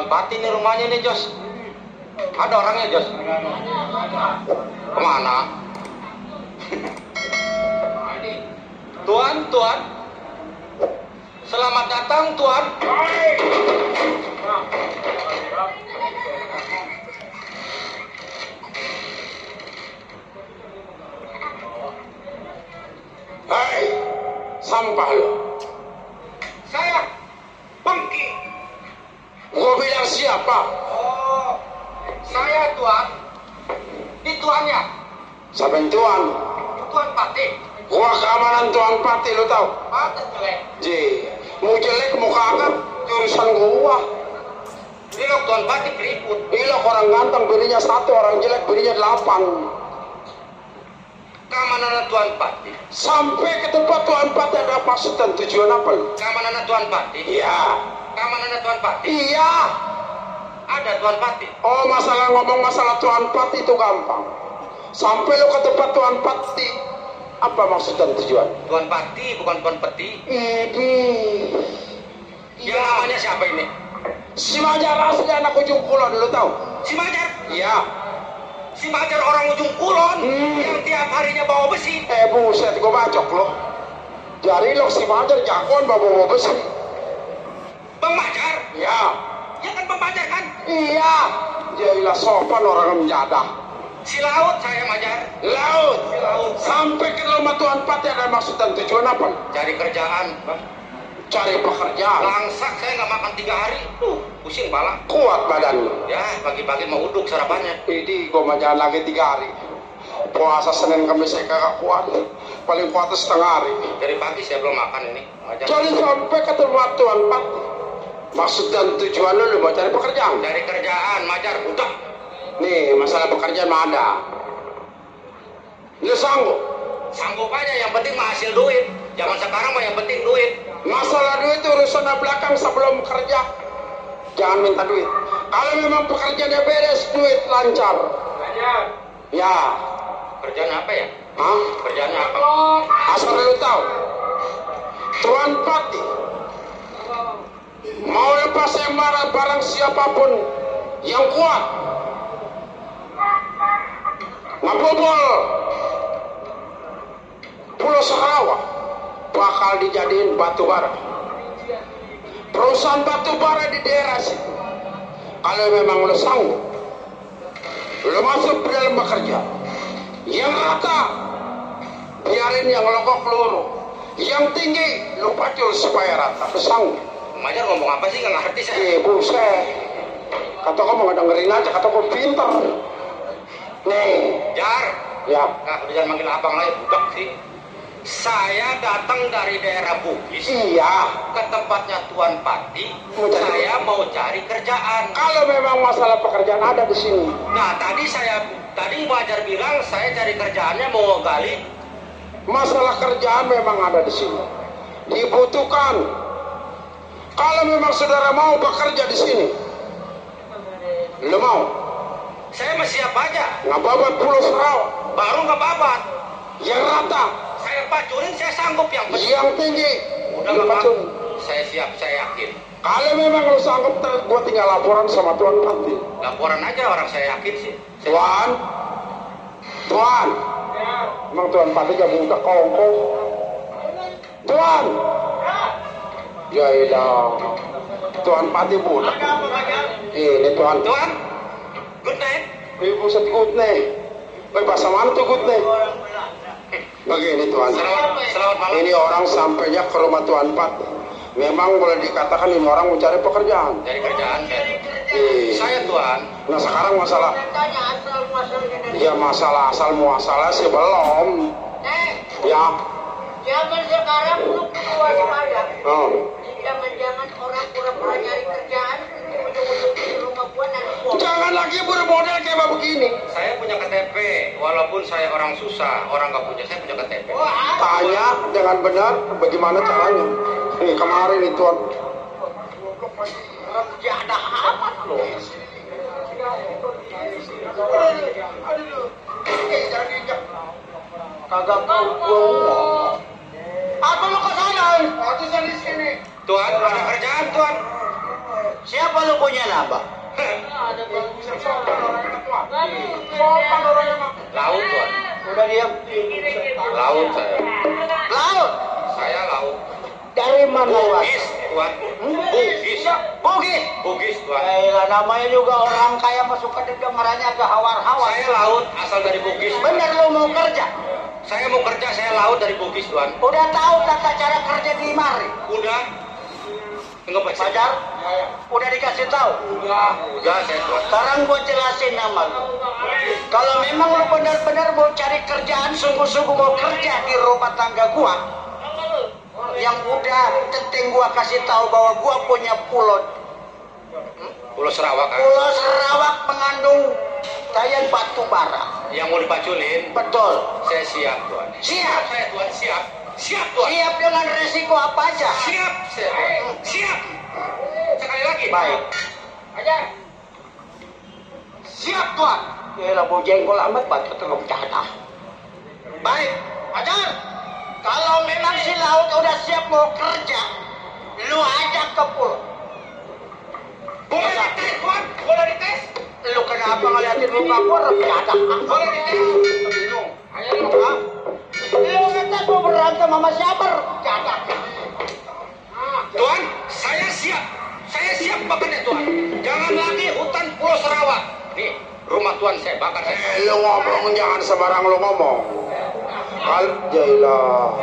Pati nih rumahnya nih, Jos. Ada orangnya, Jos? Kemana? Tuan. Selamat datang, Tuan. Hei, sampah lo. Saya Pengki. Gua bilang siapa? Oh, saya Tuan. Ini tuannya. Siapa yang tuan? Tuan Pati. Gua keamanan tuan Pati, lo tau? Pantes jelek. Mau jelek mau kagak urusan gua. Ini loh Tuan Pati keriput. Ilok orang ganteng belinya 1, orang jelek belinya 8. Keamanan Tuan Pati. Sampai ke tempat tuan Pati ada maksud dan tujuan apa lo? Keamanan Tuan Pati. Iya. Keamanan Tuan Pati. Iya. Ada Tuan Pati. Oh, ngomong masalah tuan Pati itu gampang. Sampai lo ke tempat tuan Pati, apa maksud dan tujuan? Tuan Pati bukan Tuan Peti. Ini. Yang namanya siapa ini? Si Majar asli anak Ujung Kulon, lo tau? Si Majar. Iya. Si Majar orang Ujung Kulon yang tiap harinya bawa besi. Buset, gue bacok lo. Jadi lo si Majar jagoan bawa besi. Bang Majar? Iya. Ya kan Bang Majar kan? Iya. Jailah sopan orang menjadah. Si Laut saya Majar. Laut. Si Laut. Sampai ke rumah Tuan Pati ada maksud dan tujuan apa? Cari kerjaan, Bang. Cari pekerjaan. Langsak saya nggak makan 3 hari. Pusing pala. Kuat badan lo. Ya, pagi-pagi mau uduk sarapannya. Ini gue mau jalan lagi 3 hari. Puasa Senin Kamis saya kagak kuat. Paling kuat setengah hari. Dari pagi saya belum makan ini. Majar. Jadi sampai ke tempat Tuan Pati. Maksud dan tujuan lo mau cari pekerjaan. Cari kerjaan, Majar. Udah. Nih, masalah pekerjaan mah ada. Lo sanggup? Sanggup aja, yang penting mah hasil duit. Zaman sekarang mah yang penting duit. Masalah duit itu urusan belakang sebelum kerja. Jangan minta duit. Kalau memang pekerjaannya beres, duit lancar. Majar. Ya. Kerjaan apa ya? Hah? Kerjaannya apa? Asal lu tahu. Tuan Pati mau lepas emaran barang siapapun yang kuat. Ngabobol Pulau Sarawak bakal dijadiin batu bara. Perusahaan batu bara di daerah situ. Kalau memang lo sanggup, lo masuk ke dalam bekerja. Yang rata, biarin yang logok lurus. Yang tinggi, lo pacul supaya rata. Lo sanggup. Majar ngomong apa sih? Nggak ngerti saya. Buset. Kata kamu nggak dengerin aja, kata kamu pinter. Nih. Jar. Ya. Nah, udah jangan manggil abang lagi, budak sih. Saya datang dari daerah Bugis. Iya. Ke tempatnya Tuan Pati. Saya mau cari kerjaan. Kalau memang masalah pekerjaan ada di sini. Nah, tadi Majar bilang saya cari kerjaannya mau gali. Masalah kerjaan memang ada di sini. Dibutuhkan. Kalau memang saudara mau bekerja di sini, lo mau? Saya mah siap aja. Ngababat Pulau Sarawak. Baru ngebabat. Yang rata. Saya pacurin, saya sanggup yang penting. Yang tinggi. Udah Lo nggak pacurin. Saya siap, saya yakin. Kalau memang lo sanggup, gue tinggal laporan sama Tuan Pati. Laporan aja orang saya yakin sih. Tuan. Emang Tuan Pati gak budak kongkong. Tuan. Ya ilah. Tuan Pati budak. Ini Tuan. Tuan, good night. Ibu good nih. Bahasa mana tuh good nih? Begini Tuan. Selamat malam. Ini orang sampainya ke rumah Tuan Pati. Memang boleh dikatakan ini orang mencari pekerjaan. Cari kerjaan kan? Saya Tuan. Nah sekarang masalah. Ya masalah asal muasalah sih belum. Ya. Zaman sekarang belum keluar aja. Oh. Jangan orang pura-pura nyari kerjaan, ujung-ujung di rumah gua nanti gua. Jangan lagi bermodel kayak begini. Saya punya KTP, walaupun saya orang susah, orang nggak punya, saya punya KTP. Tanya dengan benar bagaimana caranya. Nih kemarin itu Tuan. Kerja ada apa loh? Kagak tahu gua. Apa lo ke sana? Aku di sini. Tuan, ada kerjaan Tuan. Siapa lu punya nama? Laut, Tuan. Udah diam. Laut saya. Laut. Saya laut. Dari mana lu? Bugis, Tuan. Bugis. Bugis. Bugis, Tuan. Namanya juga orang kaya masuk ke dengarannya ke hawar-hawar. Saya laut asal dari Bugis. Bener lu mau kerja? Saya mau kerja, saya laut dari Bugis, Tuan. Udah tahu tata cara kerja di mari? Udah. Enggak Pak. Pacar? Udah dikasih tahu? Udah saya, Tuan. Sekarang gua jelasin nama lu. Kalau memang lu benar-benar mau cari kerjaan, sungguh-sungguh mau kerja di rumah tangga gua, yang udah penting gua kasih tahu bahwa gua punya pulau. Pulau Sarawak, kan? Pulau Sarawak mengandung daya batu bara. Yang mau dipaculin, Betul. saya siap, Tuan. Siap. Saya, Tuan, siap. Siap, Tuan. Siap dengan resiko apa aja? Siap, saya, Tuan. Siap. Sekali lagi. Baik. Siap tuan. Yalah bau jengkol amat batu terlalu jatah. Baik, Pacar. Kalau memang si laut udah siap mau kerja, lu ajak ke pulau. Boleh dites, Tuan. Boleh dites. Lu kenapa ngeliatin muka gua jatah? Boleh dites. Bingung. Ayo lu ha? Lu ngetes mau berantem sama siapa? Jatah. Tuan, saya siap. Saya siap bakarnya, Tuan. Jangan lagi hutan Pulau Sarawak. Nih, rumah Tuan saya bakar saya. Lu ngomong jangan sembarang lu ngomong. Jailah.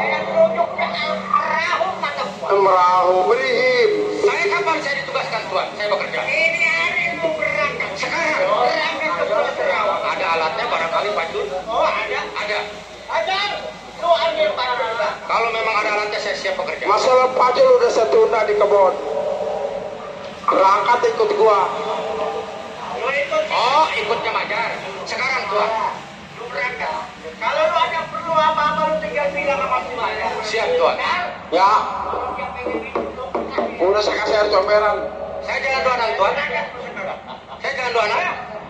Merahu berihim. Saya kapan saya ditugaskan, Tuan? Saya bekerja. Ini hari mau berangkat. Sekarang. Berangkat ke Pulau Sarawak. Ada alatnya barangkali, Pak Jun? Oh ada. Ada. Pacar, lu ambil pacar. Kalau memang ada alatnya, saya siap bekerja. Masalah pajul udah saya tunda di kebun. Berangkat ikut gua. Lu ikut. Oh, ikutnya Majar. Sekarang, Tuan. Lu berangkat. Kalau lu ada perlu apa-apa lu tinggal bilang sama si Majar. Siap, Tuan. Ya. Udah saya kasih air comberan. Saya jalan doanan, Tuan. Saya jalan doanan.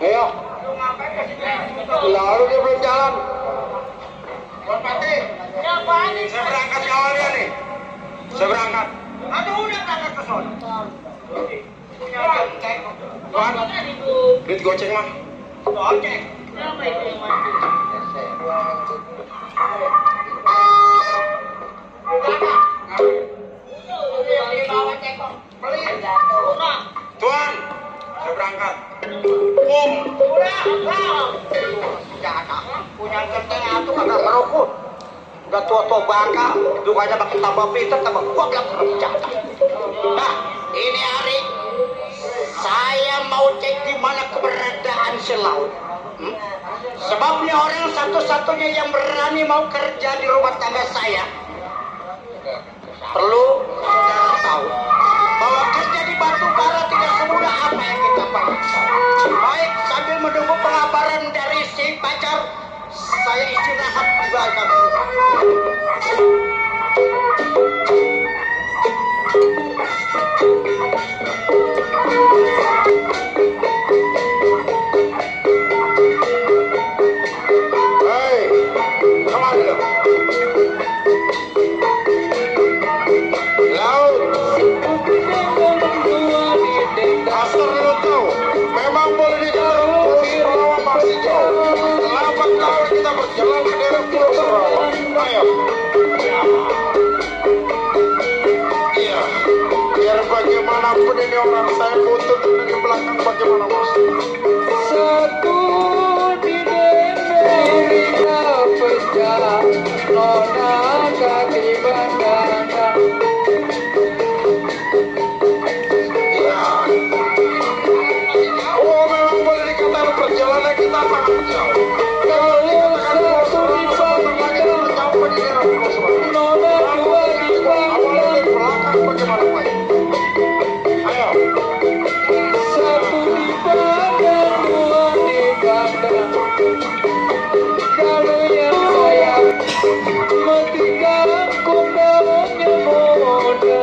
Ayo. Lu ngapain kasih bilang? Lalu dia belum jalan. Buat Pati. Siapa nih? Saya berangkat di awalnya nih. Saya berangkat. Aduh udah berangkat ke sana. Punya goceng. Tuan, duit goceng mah. Goceng. Siapa itu yang mati? Tuan, saya berangkat. Punya genteng itu kagak merokok. Udah tua-tua bangka, dukanya pakai tambah pinter, tambah gua bilang kerja. Nah, ini hari saya mau cek di mana keberadaan si laut. Sebab ini orang satu-satunya yang berani mau kerja di rumah tangga saya. Perlu saudara tahu bahwa kerja di batu bara tidak semudah apa yang kita bayangkan. Baik, sambil menunggu pengabaran dari si pacar, saya istirahat di belakang. Hei, kemana lu? Laut. Asal lu tahu, memang boleh dikatakan Pulau Sarawak masih jauh. Lambat laun kita berjalan ke daerah Pulau Sarawak. Ayo. Iya, biar bagaimanapun ini orang saya butuh di belakang bagaimana bos. Satu di Amerika pecah, nona kaki bandana. Iya. Oh, memang boleh dikatakan perjalanan kita sangat jauh. Kalau dikatakan Pulau Sarawak sebentar lagi kita sampai di daerah Pulau Sarawak. Nona dua di Awalnya bandana, dari belakang bagaimana Pak? Ayo. satu di badan, dua di bandana. Kalau yang saya matikan kondangnya moda.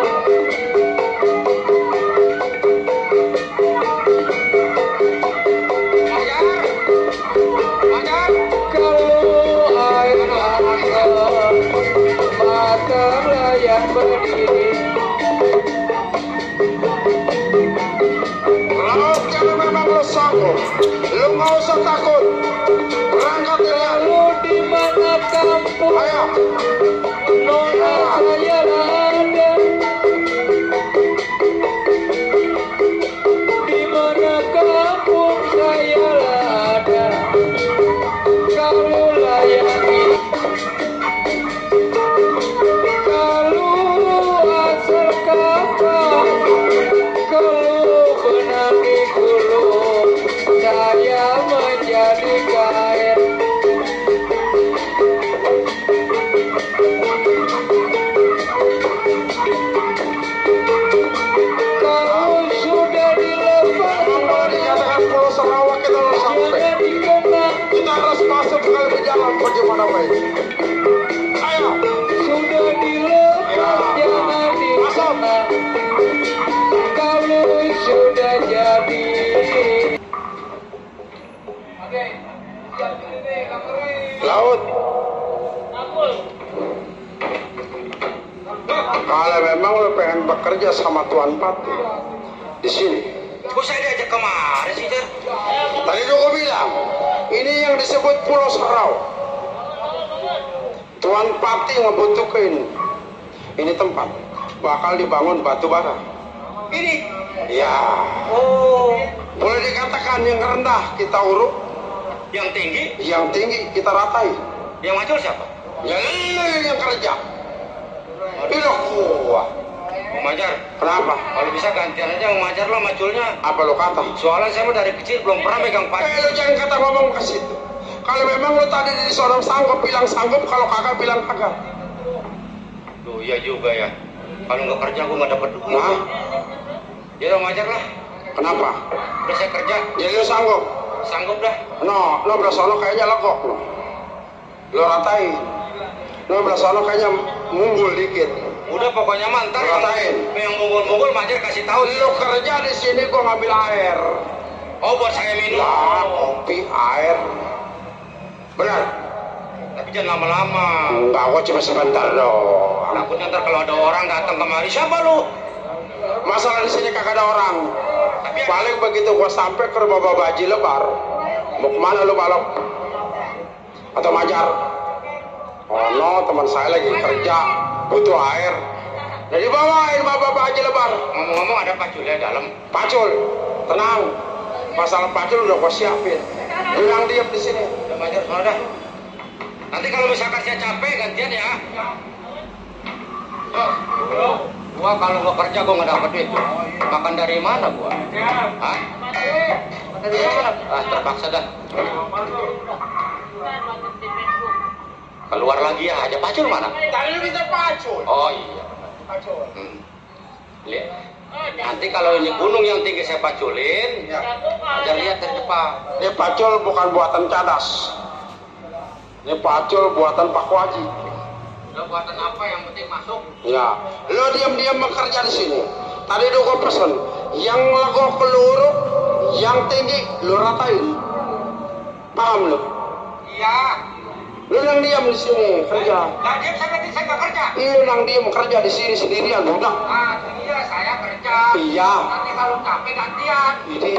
Kalau air mata mata yang berdiri Nggak usah takut. Berangkat ya. Lalu di mana kampung Ayo. nona saya ada? Di mana kampung saya ada? Kalau layani, kalau asal kapal, kalau benang di gulung, saya menjadi kain. Kalau sudah dilepas, Kalau dikatakan Pulau Sarawak kita harus sampai. jangan dikenang. Kita harus masuk ke jalan bagaimana baik. Ayo. Sudah dilepas, jangan dikenang. Kalau sudah jadi. Laut. Kalau memang lo pengen bekerja sama Tuan Pati di sini. Kok saya diajak kemari sih, Jar? Tadi udah gue bilang, ini yang disebut Pulau Sarawak. Tuan Pati ngebutuhin ini tempat bakal dibangun batu bara. Ini. Ya, Oh, boleh dikatakan yang rendah kita uruk, yang tinggi, yang tinggi kita ratai. yang maju siapa? Ya lu yang kerja. Pilih gua. Majar. Kenapa? Kalau bisa gantian aja Majar lo maculnya. Apa lo kata? Soalnya saya mah dari kecil belum pernah megang pacu. Lu jangan kata ngomong ke situ. Kalau memang lu tadi di seorang sanggup bilang sanggup, kalau kagak bilang kagak. Duh, iya juga ya. Kalau nggak kerja gue nggak dapat duit. Nah, Ya udah Majar lah. kenapa? Udah saya kerja, Jadi lu sanggup? sanggup dah. No, lo beras sono kayaknya legok lo. Lo ratain. Lo beras sono kayaknya munggul dikit. Udah pokoknya mantar Ratain. yang mungul-mungul Majar kasih tahu. Lo kerja di sini gua ngambil air. Oh buat saya minum. Lah, kopi, air. Benar? Tapi jangan lama-lama. Enggak, gua cuma sebentar doang. Takutnya ntar kalau ada orang datang kemari, siapa lu? Masalah di sini kagak ada orang. Tapi Paling begitu gua sampai ke rumah Bapak Haji Lebar. Mau kemana lu balok? Atau Majar? Oh no, teman saya lagi kerja, butuh air. Jadi bawain Bapak Haji Lebar. ngomong-ngomong ada paculnya dalam. Pacul, tenang. Masalah pacul udah gua siapin. Bilang diam di sini. Udah Majar, sono dah. Nanti kalau misalkan saya capek gantian ya. Gua kalau gua kerja gua nggak dapat duit. Makan dari mana gua? Hah? Makan dari mana? Ah terpaksa dah. Keluar lagi ya, aja pacul mana? Tadi lu minta pacul. Oh iya. Lihat. Nanti kalau ini gunung yang tinggi saya paculin, aja lihat dari depan. Ini pacul bukan buatan cadas. Ini pacul buatan Pak Waji. Udah buatan apa yang penting masuk? Ya, lo diam-diam bekerja di sini. Tadi udah gua pesen, yang legok peluru, yang tinggi lo ratain. Paham lo? Iya. Lo yang diam di sini kerja. Nah dia saya berarti saya nggak kerja. Iya, yang diam kerja di sini sendirian, udah. Ah iya saya kerja. Iya. Nanti kalau capek gantian. Ini,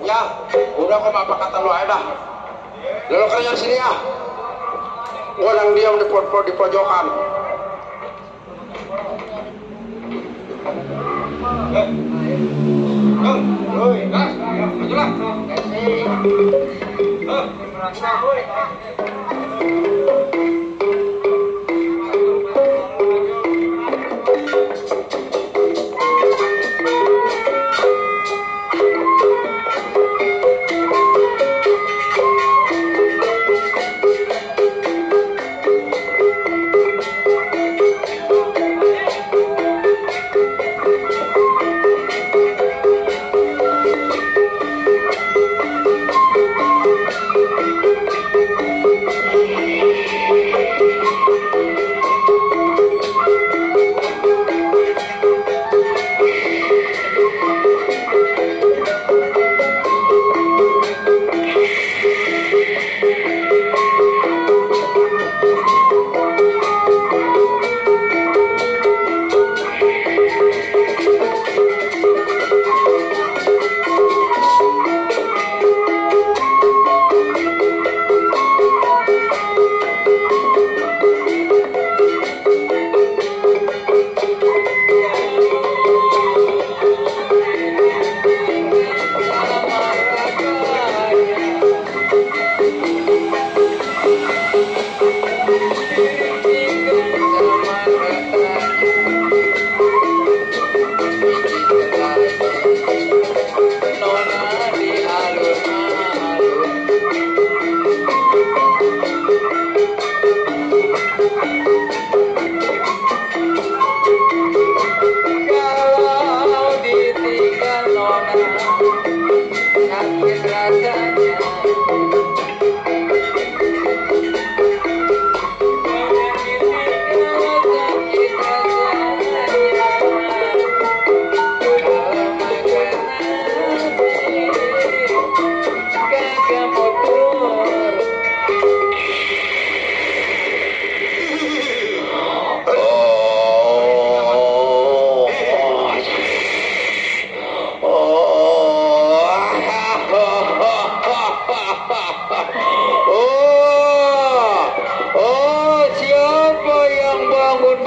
ya, udah kok apa kata lo aja dah. Lo kerja di sini ya. Gua yang diam di pojokan. Majulah.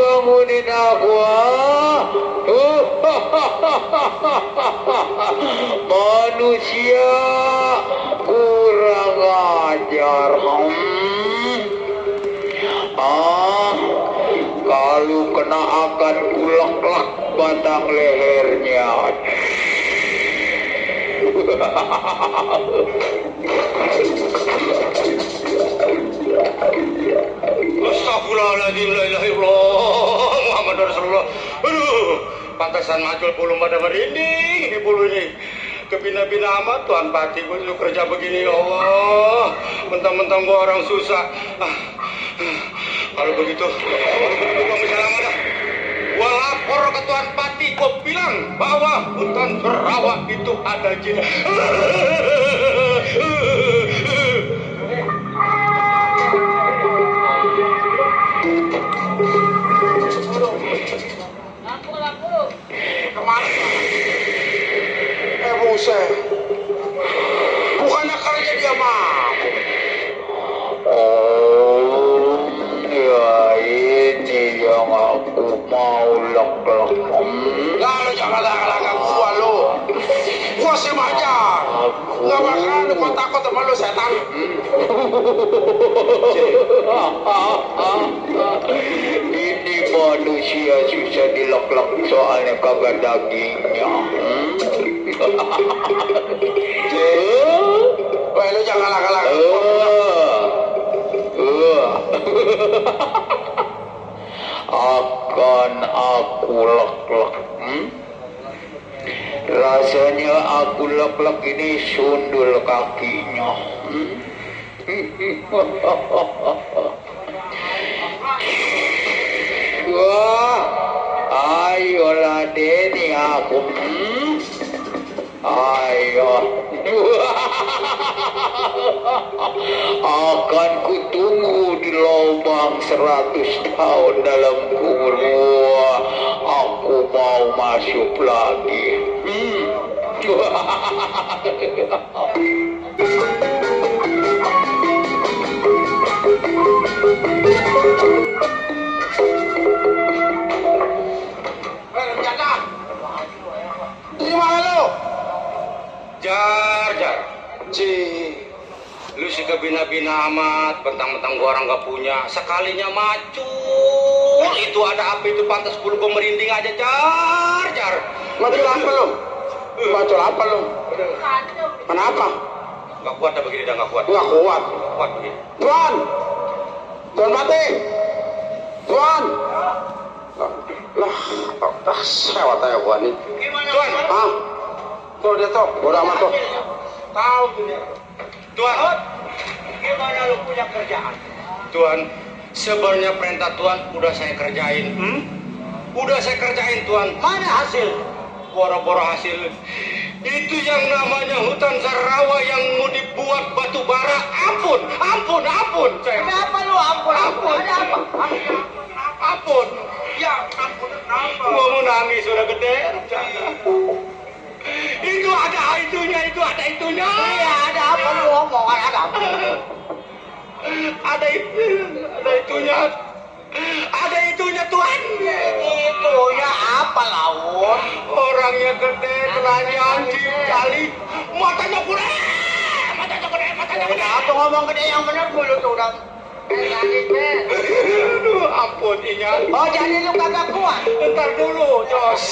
bangunin aku, manusia kurang ajar. Kalau kena akan kulak-lak batang lehernya. Astagfirullahaladzim, la ilaha illallah, Muhammad Rasulullah. Aduh, pantasan macul bulu pada merinding ini bulu ini. Kebina-bina amat Tuan Pati, gue dulu kerja begini, ya Allah. Mentang-mentang gue orang susah. Kalau begitu gue misalnya dah. Gue lapor ke Tuan Pati, gue bilang bahwa hutan Rawa itu ada jin. Kemana? Buset. Bukannya kerja dia mampu. Oh, ya ini yang aku mau lek-lek. Lah lu jangan lagak gua lu. Gua si Majar. Nggak bakalan gua takut sama lu setan. Ini manusia susah dilek-lek soalnya kagak dagingnya. Wah lu jangan lagak. Akan aku lek-lek. Rasanya aku lek-lek ini sundul kakinya. Wah, ayolah Denny aku. Ayo. Akan kutunggu di lubang 100 tahun dalam kubur. Aku mau masuk lagi. Gimana lu? Jar. Lu sih kebina-bina amat, bentang-bentang gua orang gak punya. Sekalinya macul, itu ada api itu pantas bulu gua merinding aja, Jar. Macul apa lu? Macul apa lu? Kenapa? Gak kuat dah begini, dah gak kuat. Nggak kuat. Kuat begini. Tuan Mati. Tuan. Lah, sewat aja gua nih. Tuan. Ah, tuh dia tuh, udah amat tuh. Tahu tuh dia. Tuan. Gimana lu punya kerjaan? Tuan, sebenarnya perintah Tuan udah saya kerjain. Udah saya kerjain, Tuan. Mana hasil? Boro-boro hasil. Itu yang namanya hutan Sarawa yang mau dibuat batu bara. Ampun. Saya. Kenapa lu ampun? Ada apa? Ampun. Ya ampun, kenapa? Gua mau nangis sudah gede. Itu ada itunya. Iya, ada apa lu ngomong? Ada apa? Ada itunya, Tuan. Itunya apa, Laun? Orangnya gede, telanjang, kali, matanya gede. Apa ngomong gede yang bener dulu tuh udah. Aduh, ampun ingat. Oh, jadi lu kagak kuat. Ntar dulu, Jos.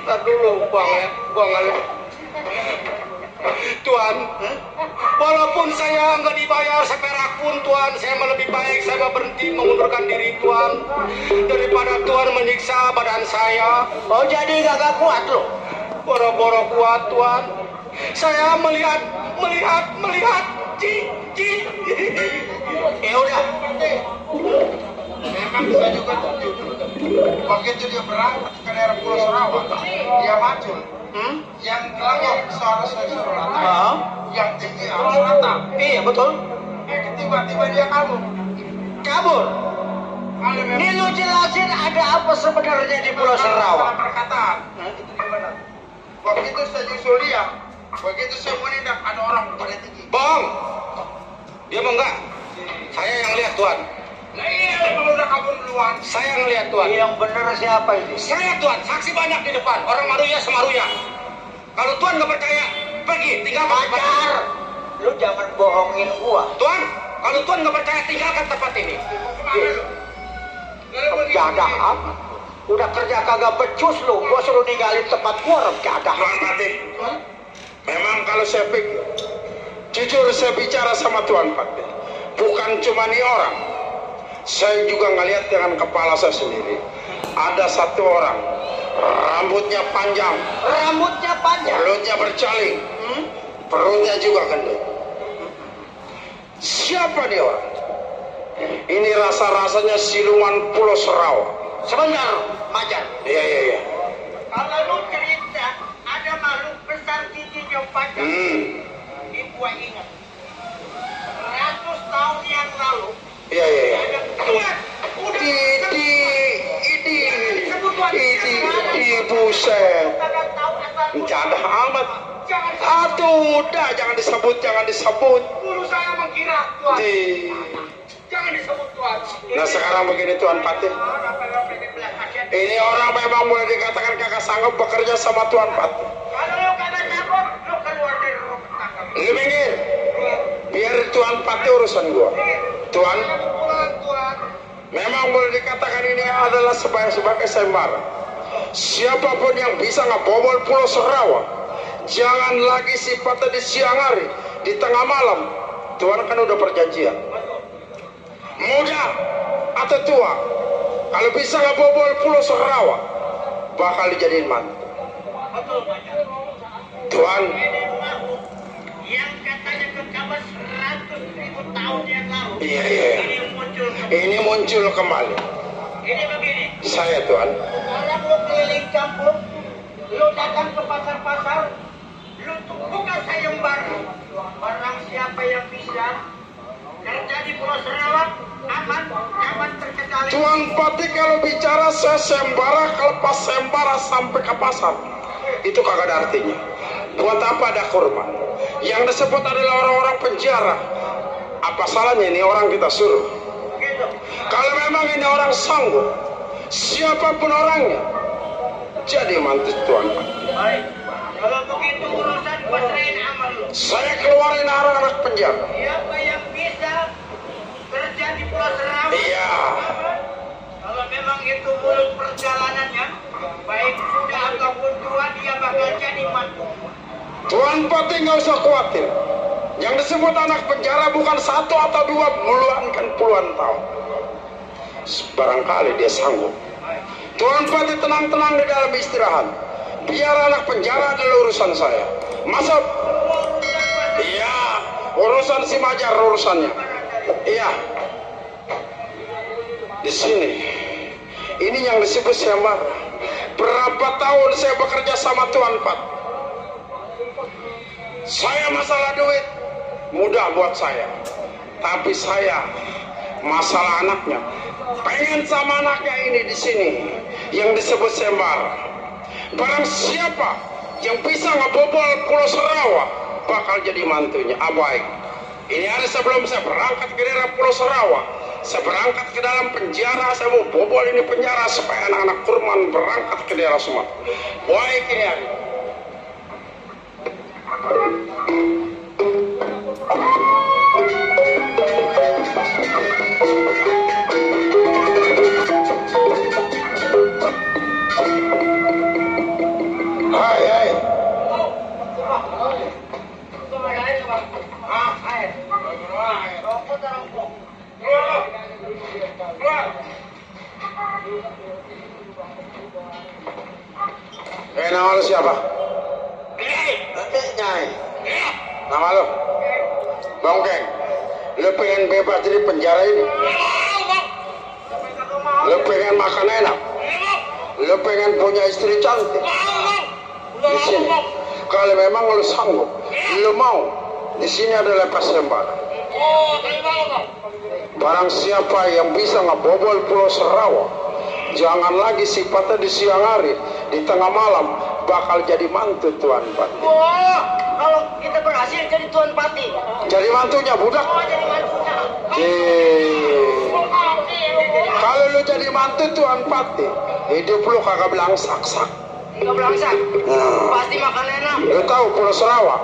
Ntar dulu, Bang Ale. Tuan, walaupun saya nggak dibayar seperak pun, Tuan, saya mah lebih baik saya berhenti mengundurkan diri, Tuan, daripada Tuan menyiksa badan saya. Oh, jadi kagak kuat lu. Boro-boro kuat, Tuan. Saya melihat. Ci. Ya udah. Memang saya juga setuju. Begitu dia berangkat ke daerah Pulau Sarawak, dia maju. Yang kelengok seharusnya suruh rata. Yang tinggi harus rata. Iya, betul. Tiba-tiba dia kabur. Kabur. Kalau memang Ini lu jelasin ada apa sebenarnya di Pulau Sarawak. perkataan, itu dia benar. Begitu saya nyusul dia, begitu saya menindak ada orang pada tinggi. Bang, dia mah enggak. Saya yang lihat, Tuan. Nah iya, memang udah kabur duluan. Saya yang lihat, Tuan. Yang benar siapa ini? Saya, Tuan, saksi banyak di depan. Orang Maruya semaruya. Kalau Tuan nggak percaya, pergi, tinggalkan tempat ini. Pacar. Lu jangan bohongin gua. Tuan, kalau Tuan nggak percaya, tinggalkan tempat ini. Kemana lu? Jadah amat. Udah kerja kagak becus lu. Gua suruh ninggalin tempat gua, jadah. Tuan Patih, memang kalau saya pikir, jujur saya bicara sama Tuan Patih, bukan cuma nih orang. Saya juga ngeliat dengan kepala saya sendiri. Ada satu orang, rambutnya panjang, mulutnya bercaling, perutnya juga gendut. Siapa dia orang? Ini rasa-rasanya siluman Pulau Sarawak. Sebentar, Majan. Iya. Kalau lu cerita ada makhluk besar giginya panjang, ini gua ingat. 100 tahun yang lalu Iya. ada Tuan. Ini buset. Kagak tahu asal Jadah amat. jangan Aduh, udah jangan disebut. dulu saya mengira Tuan. Jangan disebut Tuan. Nah sekarang begini Tuan Patih, ini orang memang boleh dikatakan kagak sanggup bekerja sama Tuan Patih. Kalau lu kagak sanggup, lu keluar dari rumah tangga. Lu minggir, biar Tuan Patih urusan gua. Tuan, Tuan. memang boleh dikatakan ini adalah sebagai sayembara. Siapapun yang bisa ngebobol Pulau Sarawak, jangan lagi sifatnya di siang hari, di tengah malam. Tuan kan udah perjanjian. Muda atau tua, kalau bisa ngebobol Pulau Sarawak, bakal dijadiin mantu. Tuan, Yang katanya kekabar 100.000 tahun yang lalu. iya. Ini muncul. Ini muncul kembali. Ini begini. Saya Tuan. Sekarang lu keliling kampung, lu datang ke pasar-pasar, lu tuh buka sayembara. Barang siapa yang bisa kerja di Pulau Sarawak, aman, jangan terkendali. Tuan Patih kalau bicara saya sembara, kalau pas sembara sampai ke pasar, itu kagak ada artinya. Buat apa ada korban? Yang disebut adalah orang-orang penjara. Apa salahnya ini orang kita suruh? Gitu. Kalau memang ini orang sanggup, siapapun orangnya, jadi mantu Tuan Patih. Baik. Kalau begitu urusan gua serahin amal lu. Saya keluarin anak-anak penjara. Siapa yang bisa kerja di Pulau Sarawak? Iya. Kalau memang itu mulus perjalanannya, baik muda ataupun tua, dia bakal jadi mantu. Tuan Patih nggak usah khawatir. Yang disebut anak penjara bukan 1 atau 2, kan puluhan tahun. Barangkali dia sanggup. Tuan Patih tenang-tenang di dalam istirahat. Biar anak penjara adalah urusan saya. Masuk. Iya, urusan si Majar urusannya. Iya. Di sini. Ini yang disebut sembara. Berapa tahun saya bekerja sama Tuan Patih. Saya masalah duit mudah buat saya, tapi saya masalah anaknya. Pengen sama anaknya ini di sini yang disebut sembara. Barang siapa yang bisa ngebobol Pulau Sarawak bakal jadi mantunya. Baik. Ini hari sebelum saya berangkat ke daerah Pulau Sarawak, saya berangkat ke dalam penjara. Saya mau bobol ini penjara supaya anak-anak kurman berangkat ke daerah Sumatera. Baik ini hari. Nama lu siapa? Nyai. Nama lu? Bongkeng. Lu pengen bebas dari penjara ini? Lu pengen makan enak? Lu pengen punya istri cantik? Di sini. Kalau memang lu sanggup, lu mau, di sini ada lepas lembaga. Barang siapa yang bisa ngebobol Pulau Serawa, jangan lagi sifatnya di siang hari, di tengah malam bakal jadi mantu Tuan Pati. Oh, kalau kita berhasil jadi Tuan Pati. Jadi mantunya budak. Oh, jadi mantunya. Kalau lu jadi mantu Tuan Pati, hidup lu kagak belangsak-sak. Nggak belangsak. Pasti makan enak. Lu tahu Pulau Serawa?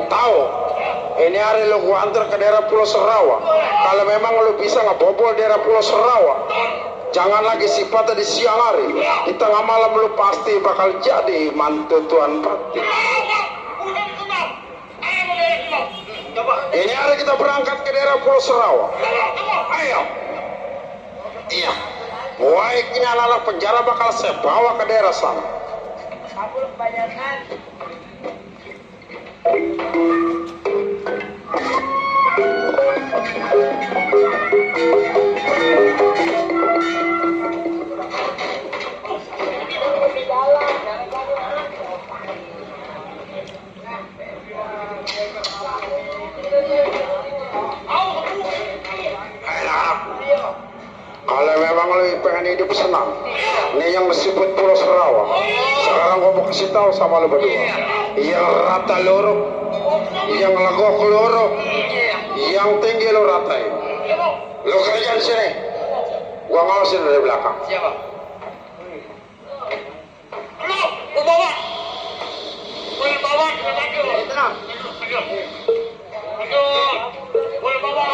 Tahu? Ini hari lu gua antar ke daerah Pulau Serawa. Kalau memang lu bisa ngebobol daerah Pulau Serawa, jangan lagi sifatnya di siang hari, di tengah malam lu pasti bakal jadi mantu Tuan Pati. Ini hari kita berangkat ke daerah Pulau Serawa. Ayo. Iya. Baik, ini anak-anak penjara bakal saya bawa ke daerah sana. Kalau memang lu pengen hidup senang, ini yang disebut Pulau Serawa. Sekarang gua mau kasih tahu sama lu berdua. Yang rata lorok, yang legok lorok, yang tinggi lu ratain. Lu kerja di sini, gua ngawasin dari belakang. Siapa? Lu bawa. Boleh bawa, tenang. Boleh bawa.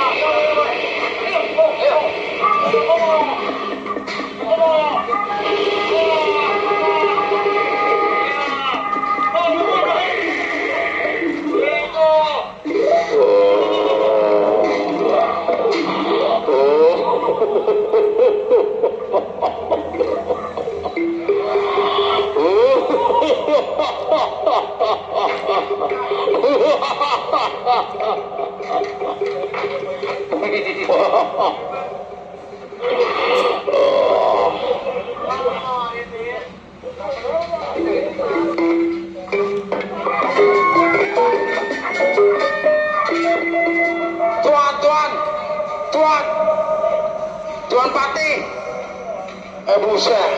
Tuan Pati. Buset.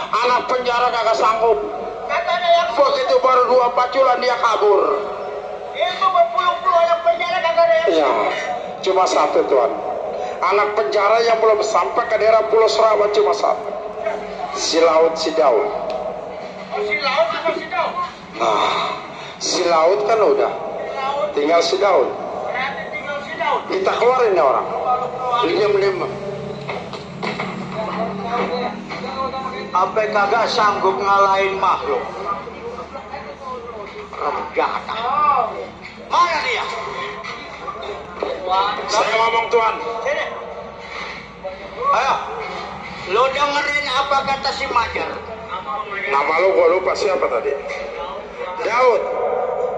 Anak penjara kagak sanggup. Begitu baru 2 paculan dia kabur. Itu berpuluh-puluh anak penjara kagak ada yang. Ya, cuma satu Tuan. Anak penjara yang belum sampai ke daerah Pulau Serawa cuma satu. Si Laut si Daud. Si Laut apa si Daud? Nah, si Laut kan udah. Tinggal si Daud. Berarti tinggal si Daud. Kita keluarin ya orang. Diam-diam. Apa kagak sanggup ngalahin makhluk? Rejata. Mana dia? Saya ngomong Tuan. Sini. Ayo. Lo dengerin apa kata si Majar? Nama lu gua lupa siapa tadi. Daud.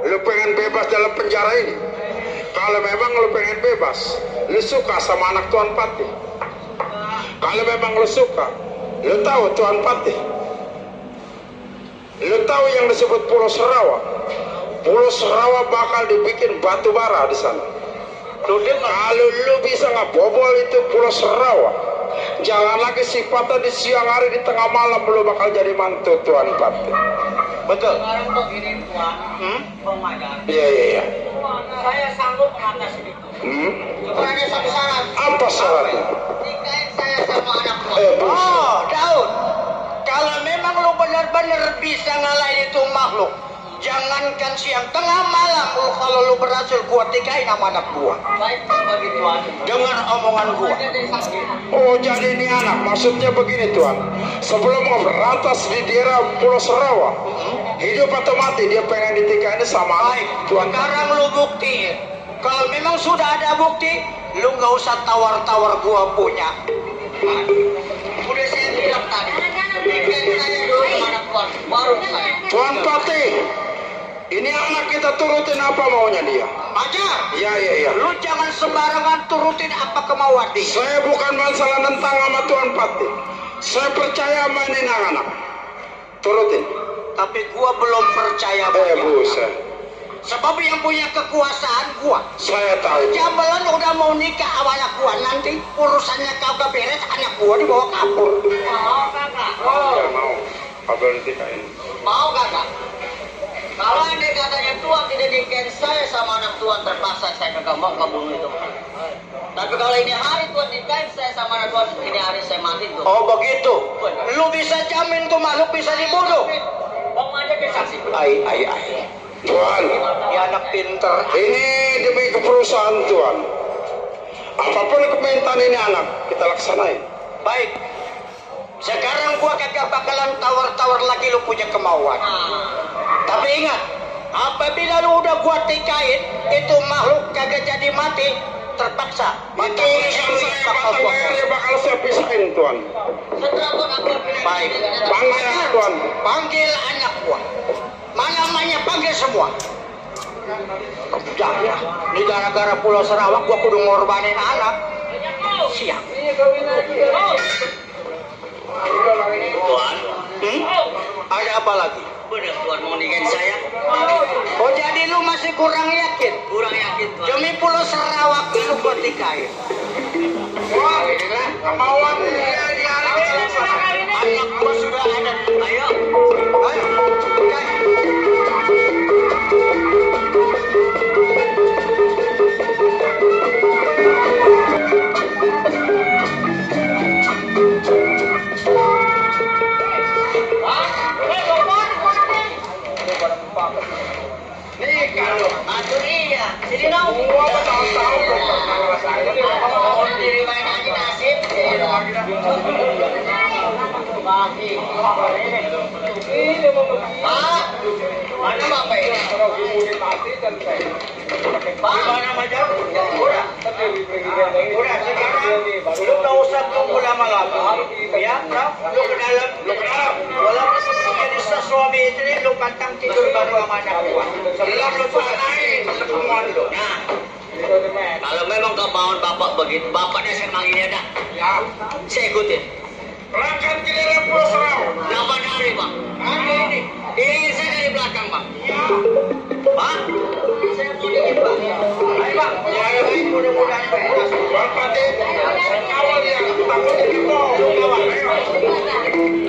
Lu pengen bebas dalam penjara ini? Kalau memang lu pengen bebas, lu suka sama anak Tuan Pati. Kalau memang lu suka, lu tahu Tuan Pati. Lu tahu yang disebut Pulau Serawa. Pulau Serawa bakal dibikin batu bara di sana. Kalau lu bisa ngebobol itu Pulau Serawa, jangan lagi sifatnya di siang hari, di tengah malam lu bakal jadi mantu Tuan Pati. Betul. Sekarang begini Tuan, Bang Majar. Iya. Saya sanggup mengatasi itu. Cuma ada satu syarat. Apa syaratnya? Nikahin saya sama anak Tuan. Oh, Daud. Kalau memang lu benar-benar bisa ngalahin itu makhluk, jangankan siang, tengah malam lu kalau lu berhasil gua tikahin sama anak gua. Baik, bagi Tuan. Dengar omongan gua. Jadi sakit. Oh, jadi ini anak, maksudnya begini Tuan. Sebelum beratas di daerah Pulau Serawa, hidup atau mati dia pengen ditikahin sama Baik, Tuan. sekarang lu buktiin. Kalau memang sudah ada bukti, Lu nggak usah tawar-tawar gua punya. Udah saya bilang tadi. Ikan saya dulu mana Tuan, baru saya. Tuan Patih, ini anak kita turutin apa maunya dia? Ajar. Iya. Lu jangan sembarangan turutin apa kemauan dia. Saya bukan masalah tentang sama Tuan Patih. Saya percaya sama ini anak. Turutin. Tapi gua belum percaya banyak. Buset. Sebab yang punya kekuasaan gua. Saya tahu. Jambelan udah mau nikah sama anak gua, nanti urusannya kagak beres, anak gua dibawa kabur. Mau kakak? Nggak mau. Kabel nikahin. Mau kakak? Kalau andai katanya Tuan tidak nikahin saya sama anak Tuan, terpaksa saya kagak mau kebunuh itu. Tapi kalau ini hari Tuan nikahin saya sama anak Tuan, ini hari saya mati tuh. Oh begitu. Lu bisa jamin tuh makhluk bisa dibunuh? Bang aja ke saksi. Ai. Tuan, Dia anak pinter. ini demi keperusahaan Tuan. Apapun permintaan ini anak, kita laksanain. Baik. Sekarang gua kagak bakalan tawar-tawar lagi lu punya kemauan. Tapi ingat, apabila lu udah gua tikain, itu makhluk kagak jadi mati, terpaksa. Itu urusan saya, Pak Tengger, bakal saya pisahin Tuan. Setelah Tuan aku Baik. Panggil anak Tuan. Panggil anak gua. Mana-namanya panggil semua. Ya, ini gara-gara Pulau Sarawak gua kudu ngorbanin anak. Siap. Tuan, Ada apa lagi? benar Tuan mau nikahin saya? Oh jadi lu masih kurang yakin? Kurang yakin Tuan. Demi Pulau Sarawak lu gua tikain. Tuan, inilah kemauan dia di anak kita. Anak gua sudah ada. Ayo. Ayo. Nih kalau Aduh iya. Jadi nau. gua bertahun-tahun belum pernah ngerasain ini. Mau diri main aja nasib. Pak, mana bapak ini? Pak, Gimana Majar? Udah sekarang lu gak usah tunggu lama-lama. Ya, lu ke dalam. Walaupun jadi suami istri, lu pantang tidur baru sama anak gua. Sebelum lu sanain ketemuan lu. nah, kalau memang kemauan bapak begitu, bapak dasar manggilnya dah. Ya, Saya ikutin. berangkat ke daerah Pulau Sarawak. 8 hari, Pak. Ada ini. Iringin saya dari belakang, Pak. Pak? Saya mau dikit, Pak. Ayo Pak, ya, mudah-mudahan beres. Tuan Patih, saya kawal dia. Takutnya kita. Ayo.